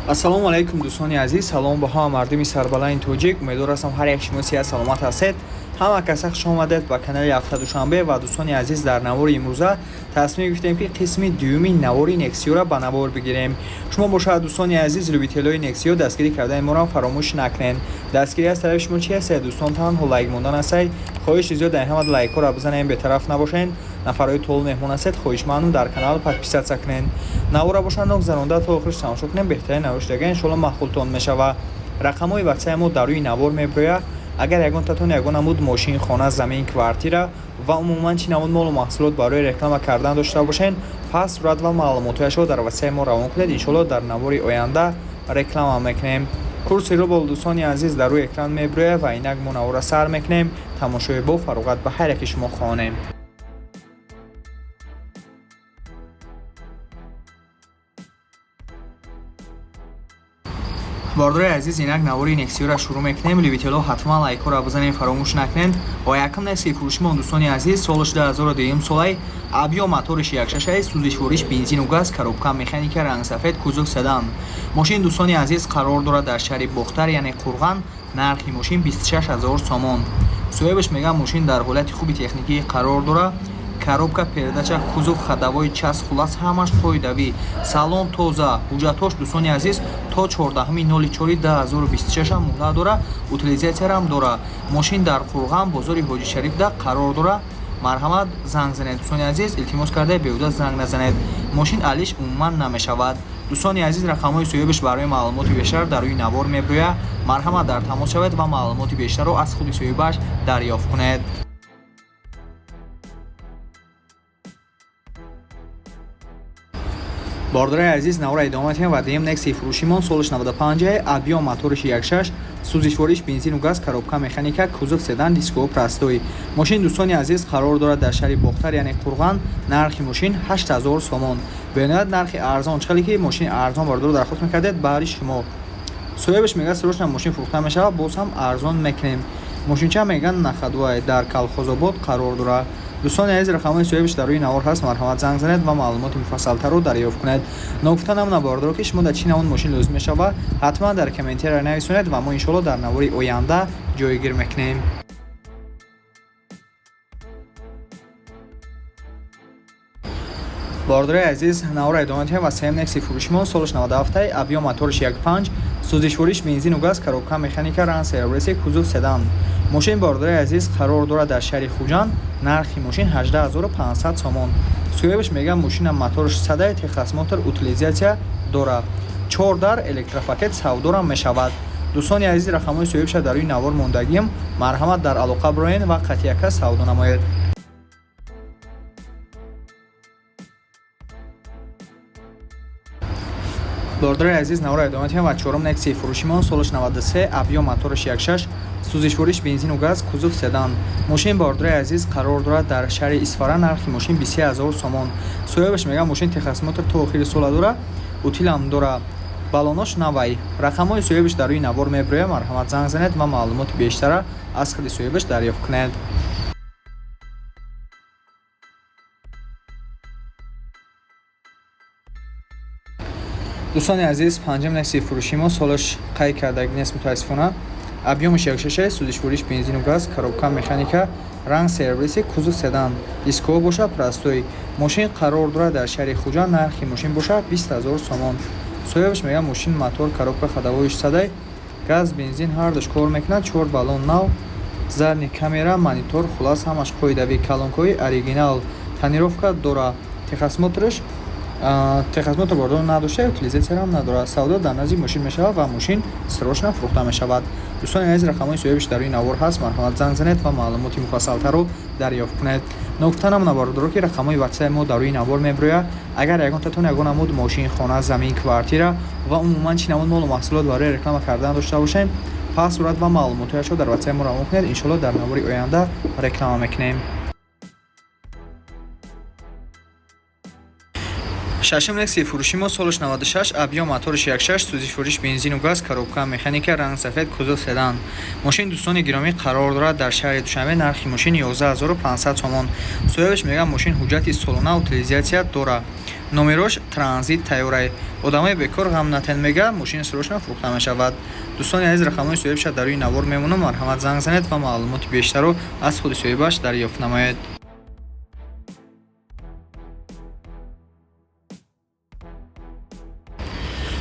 Ассалому алайкум, дӯстони азиз. Салом ба ҳама мардуми сарбаланди тоҷик. Умедвор ҳастам, ҳар як шумо сиҳат саломат ҳастед. Ҳама каса хуш омадед ба канали Ҳафта Душанбе. Ва, дӯстони азиз, дар навори имрӯза тасмим гирифтем, ки қисми дуюми навори Нексиёра ба навор бигирем. Шумо бошад, дӯстони азиз, любителои Нексиё, дастгирӣ кардани моро фаромӯш накунед. Дастгирӣ аз тарафи шумо чи ҳастед, дӯстон? Танҳо лайк мондан ҳастед. Хоҳиши зиёд, дар ҳамад лайкҳоро бизанем, бетараф набошед. Нафарҳои тол меҳмон ҳастед, хоҳишмандам, дар канал подписаться кунед. Навора бошад, ногзаронда то охирш тамошо кунем. Беҳтарин навиштага иншоалло маъқултон мешавад. Рақамҳои ватсаи мо дар рӯи навор мебирояд. Агар ягонтатон ягон намуд мошин, хона, замин, квартира ва умуман чӣ намуд молу маҳсулот барои реклама кардан дошта бошед, пас сурат ва маълумотҳояшро дар ватсаи мо равон кунед. Иншоалло дар навори оянда реклама мекунем. Курси рубл, дӯстони азиз, дар рӯи экран мебирояд. Ва инак мо навора сар мекунем. Тамошои бо фароғат ба ҳар яки шумо хоҳонем. Бордори азиз, инак навори Нексиёра шурӯъ мекунем. Любитело, ҳатман лайкҳоро бизанем, фаромӯш накунед. Ва якум Нексии фурӯшимон, дӯстони азиз, солаш 2002 солай, объём моториш 1,6, сӯзишвориш бензину газ, коробка механика, рангсафед, кузов седан. Мошин, дӯстони азиз, қарор дорад дар шаҳри Бохтар, яъне Қурған. Нархи мошин 26 ҳазор сомон. Соҳибаш мегӯяд, мошин дар ҳолати хуби техникӣ қарор дорад. Коробка, передача, кузов, ходовой часть, хулас, ҳамаш қоидавӣ, салон тоза. Ҳуҷҷатҳош, дӯстони азиз, то 14.04.2026 муҳлат дорад, утилизатсиярам дорад. Мошин дар Қурған, бозори Ҳоҷи Шарифда қарор дорад. Марҳамат, занг занед. Дӯстони азиз, илтимос карда, беҳуда занг назанед, мошин алиш умуман намешавад. Дӯстони азиз, рақамҳои соҳибаш барои маълумоти бештар дар рӯи навор мебирояд. Марҳамат, дар тамос шавед ва маълумоти бештарро аз худи соҳибаш дарёфт кунед. Бордораи азиз, навора идома медиҳем ва дуюм Нексии фурӯшимон, солаш 95, объём моториш 1,6, сӯзишвориш бензину газ, коробка механика, кузов седан, диско простой. Мошин, дӯстони азиз, қарор дорад дар шаҳри Бохтар, яъне Қурған. Нархи мошин 8000 сомон. Бениҳоят нархи арзон. Чӣ хеле ки мошини арзон, бордоро, дархост мекардед, баҳри шумо. Соҳибаш мегӯяд, срочно мошин фурӯхта мешавад, боз ҳам арзон мекунем. Мошинча, мегӯянд, на ходовой, дар Колхозобод қарор дорад. Дӯстони азиз, рақамҳои соҳибаш дар рӯи навор ҳаст. Марҳамат, занг занед ва маълумоти муфассалтарро дарёфт кунед. Ногуфта намонад, бордоро, ки шумо дар чӣ намуд мошин лозим мешавад, ҳатман дар комментария нависонед ва мо иншоалло дар навори оянда ҷойгир мекунем. Бордори азиз, навора идома медиҳем ва сеюм Некси фурӯшимон, солаш 97, объём моториш 1,5, сӯзишвориш бензину газ, коробка механика, ранг серебристый, кузов седан. Мошин, бордори азиз, қарор дорад дар шаҳри Хуҷанд. Нархи мошин 18 500 сомон. Соҳибаш мегӯяд, мошина мотораш садай, техосмотр, утилизация дорад, чор дар, электропакет, савдорам мешавад. Дӯстони азиз, рақамҳои соҳибша дар рӯи навор мондагием. Марҳамат, дар алоқа бироен ва қатъияка савдо намоед. Бордори азиз, навора идома медиҳем ва чорум Нексии фурӯшимон, солаш 93, объём мотораш 1,6, сӯзишвориш бензину газ, кузов седан. Мошин, бордори азиз, қарор дорад дар шаҳри Исфара. Нархи мошин 23 000 сомон. Соҳибаш мегӯяд, мошин техосмотр то охири сола дорад, утилам дорад, балонош навай. Рақамҳои соҳибаш дар рӯи навор мебирояд. Марҳамат, занг занед ва маълумоти бештара аз худи соҳибаш дарёфт кунед. Дӯстони азиз, панҷум Некси фурӯши мо, солаш қайд кардаги нест, мутаассифона. Объёмаш 1,6, сӯзишвориш бензину газ, коробка механика, ранг серебристый, кузов седан, диско бошад простой. Мошин қарор дорад дар шаҳри Хуҷанд. Нархи мошин бошад 20 000 сомон. Соҳибаш мегӯяд, мошин мотор, коробка, ходовоиш садай, газ, бензин ҳардуш кор мекунад, чор баллон нав, задний камера, монитор, хулас, ҳамаш қоидавӣ, колонкаҳои оригинал, тонировка дорад. Техосмотрш, техосмотр бордор надошта, утилизатсиярам надорад. Савдо дар назди мошин мешавад ва мошин срочно фурӯхта мешавад. Дӯстони азиз, рақамҳои соҳибаш дар рӯи навор ҳаст. Марҳамат, занг занед ва маълумоти муфассалтарро дарёфт кунед. Ногуфта намонад, бародаро, ки рақамҳои ватсаи мо дар рӯи навор мебирояд. Агар ягонтатон ягон намуд мошин, хона, замин, квартира ва умуман чӣ намуд молу маҳсулот барои реклама кардан дошта бошед, пас сурат ва маълумотҳояшро дар ватсаи мо равон кунед. Иншоалло дар навори оянда реклама мекунем. Шашум Нексии фурӯши мо, солаш 96, объём моториш 1,6, сӯзишвориш бензину газ, коробка механика, ранг сафед, кузов седан. Мошин, дӯстони гиромӣ, қарор дорад дар шаҳри Душанбе. Нархи мошин 11 500 сомон. Соҳибаш мегӯяд, мошин ҳуҷҷати солона, утилизация дорад, номерош транзит тайёрай. Одамои бекор ғам натен, мега, мошини срочно фурӯхта мешавад. Дӯстони азиз, рақамҳои соҳибша дар рӯи навор мемонам, марҳамат, занг занед ва маълумоти бештарро аз худи соҳибаш дарёфт намоед.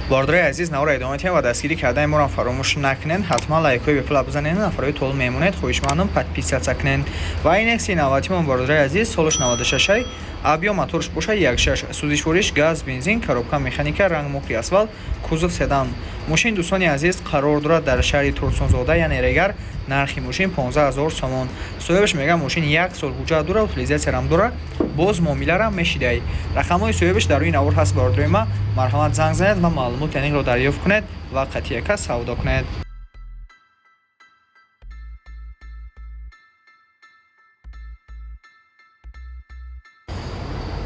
Бародарои азиз, навора идома медиҳем ва дастгирӣ кардани моро фаромӯш накунед. Ҳатман лайкҳои бепула бизанед, нафарҳои тол мемонед, хоҳишмандам, подписаться кунед. Ва ин Нексияи навбатимон, бародарои азиз, солаш 96, объём моторш боша 1,6, сӯзишвориш газ, бензин, коробка механика, ранг мокрый асфалт, кузов седан. Мошин, дӯстони азиз, қарор дорад дар шаҳри Турсунзода, яъне Регар. Нархи мошин 15 000 сомон. Соҳибаш мегӯяд, мошин як сол ҳуҷҷат дора, утилизатсиярам дора, боз муомиларам мешидай. Рақамҳои соҳибаш дар рӯи навор ҳаст, бародарои ма, марҳамат, занг занед ва маълумоти аниқро дарёфт кунед ва қатъияка савдо кунед.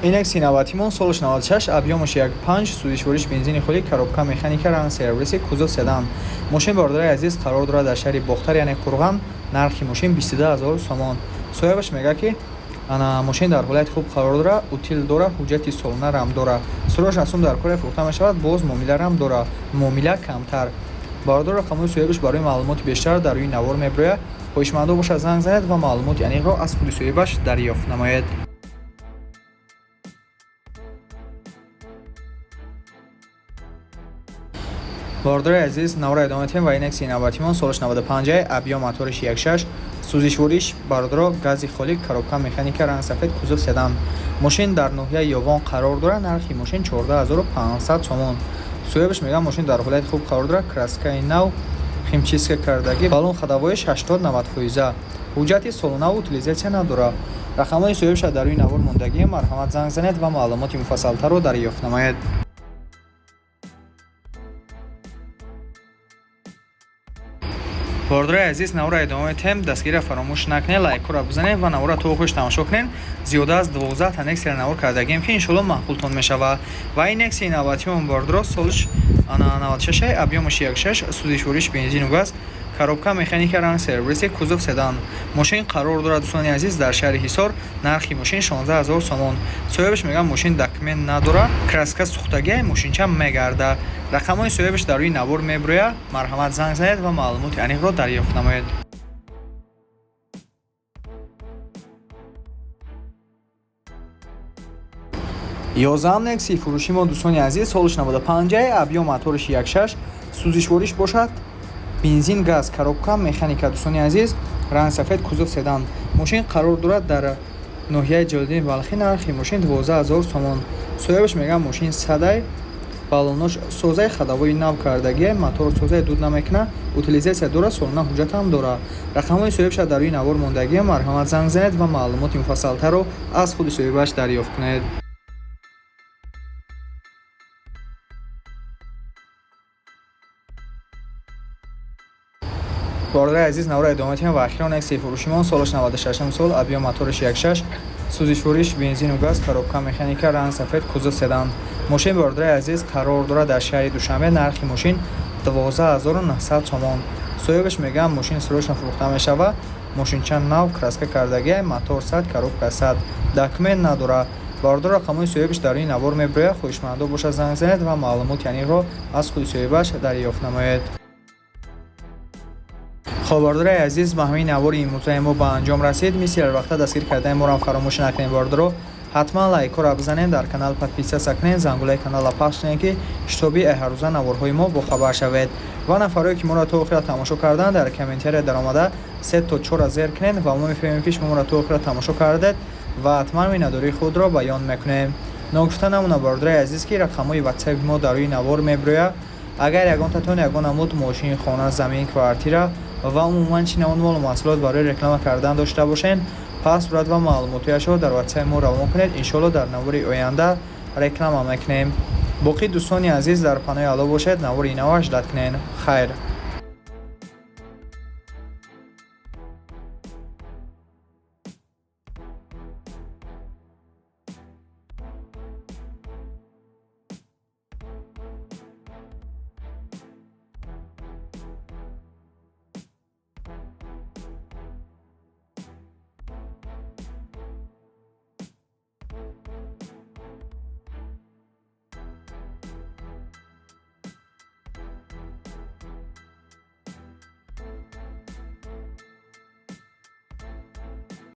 Ин Нексияи навбатимон солаш 96, объёмаш 1,5, сӯзишвориш бензини холӣ, коробка механика, ранг серебристый, кузов седан. Мошин, бародарои азиз, қарор дорад дар шаҳри Бохтар, яъне Қурған. Нархи мошин 22 000 сомон. Соҳибаш мегӯяд, ки ана мошин дар ҳолати хуб қарор дора, утил дора, ҳуҷҷати солонарам дора, срочно сум дар кора, фурӯхта мешавад, боз муомиларам дора, муомила камтар. Бародар, рақамҳои соҳибаш барои маълумоти бештар дар рӯи навор мебирояд. Хоҳишмандо бошад, занг занед ва маълумоти аниқро аз худи соҳибаш дарёфт намоед. Бародари азиз, навора идома медиҳем ва ин Нексияи навбатимон солаш 95, объём моториш 1,6, сӯзишвориш, бародаро, гази холӣ, коробка механика, ранг сафед, кузов седан. Мошин дар ноҳияи Ёвон қарор дорад. Нархи мошин 14 500 сомон. Соҳибаш мегӯяд, мошин дар ҳолати хуб қарор дорад, краскаи нав, химчистка кардагӣ, балон ходовоиш 80-90 фоиза, ҳуҷҷати солонаву утилизатсия надорад. Рақамҳои соҳибша дар рӯи навор мондагӣ, марҳамат, занг занед ва маълумоти муфассалтарро дарёфт намоед. Бародарои азиз, навора идома медиҳем. Дастгирия фаромӯш накунед, лайкҳоро бизанед ва навора то охирш тамошо кунед. Зиёда аз 12 та Нексияро навор кардагием, ки иншоалло маъқултон мешавад. Ва ин Нексияи навбатимон, бародаро, солаш ана 96, объёмаш 1,6, сӯзишвориш бензину газ, коробка механика, ранг серебристый, кузов седан. Мошин қарор дорад, дӯстони азиз, дар шаҳри Ҳисор. Нархи мошин 16 000 сомон. Соҳибаш мегӯяд, мошин документ надорад, краска сӯхтагия, мошинча мегарда. Рақамҳои соҳибаш дар рӯи навор мебирояд, марҳамат, занг занед ва маълумоти аниқро дарёфт намоед. 11-ам Нексияи фурӯши мо, дӯстони азиз, солаш 95, объём моториш 1,6, сӯзишвориш бошад бензин, газ, коробка механика, дӯстони азиз, ранг сафед, кузов седан. Мошин қарор дорад дар ноҳияи Ҷалолиддини Балхӣ. Нархи мошин 12 000 сомон. Соҳибаш мегӯяд, мошин садай, балонош созаи, ходовои нав кардагия, мотор созаи, дуд намекунад, утилизатсия дорад, солона ҳуҷҷатам дорад. Рақамҳои соҳибша дар рӯи навор мондагия, марҳамат, занг занед ва маълумоти муфассалтарро аз худи соҳибаш дарёфт кунед. Бародари азиз, навора идома медиҳем ва ахирон Нексияи фурӯшимон солаш 96 сол, объём моториш 1,6, сӯзишвориш бензину газ, коробка механика, ранг сафед, кузов седан. Мошин, бародари азиз, қарор дорад дар шаҳри Душанбе. Нархи мошин 12 900 сомон. Соҳибаш мегӯяд, мошин срочно фурӯхта мешавад, мошинча нав, краска кардагия, мотор 100, коробка 100, документ надорад. Бародар, рақамҳои соҳибаш дар рӯи навор мебирояд. Хоҳишмандо бошад, занг занед ва маълумоти аниқро аз худи соҳибаш дарёфт намоед. Хоб, бародари азиз, ба ҳамин навори имрӯзаи мо ба анҷом расид. Мисли ҳарвақта, дастгир кардани моро фаромӯш накунед, бародаро. Ҳатман лайкҳоро бизанед, дар канал подписаться кунед, зангулаи каналро пахш кунед, ки шитоби ҳаррӯза наворҳои мо бохабар шавед. Ва нафарое ки моро то охира тамошо карданд, дар комментария даромада се то чора зер кунед ва мо мефаҳмем, ки шумо моро то охира тамошо кардед, ва ҳатман миннатдории худро баён мекунем. Ногуфта намонад, бародари азиз, ки рақамҳои ватсапи мо дар рӯи навор мебирояд. Агар ягонтатон ягон намуд мошин, хона, замин, квартира ва умуман чӣ намуд молу маҳсулот барои реклама кардан дошта бошед, пас сурат ва маълумотҳояшро дар ватсапи мо равон кунед. Иншоалло, дар навори оянда реклама мекунем. Боқӣ, дӯстони азиз, дар паноҳи Алло бошед. Навори наваш дад кунед. Хайр.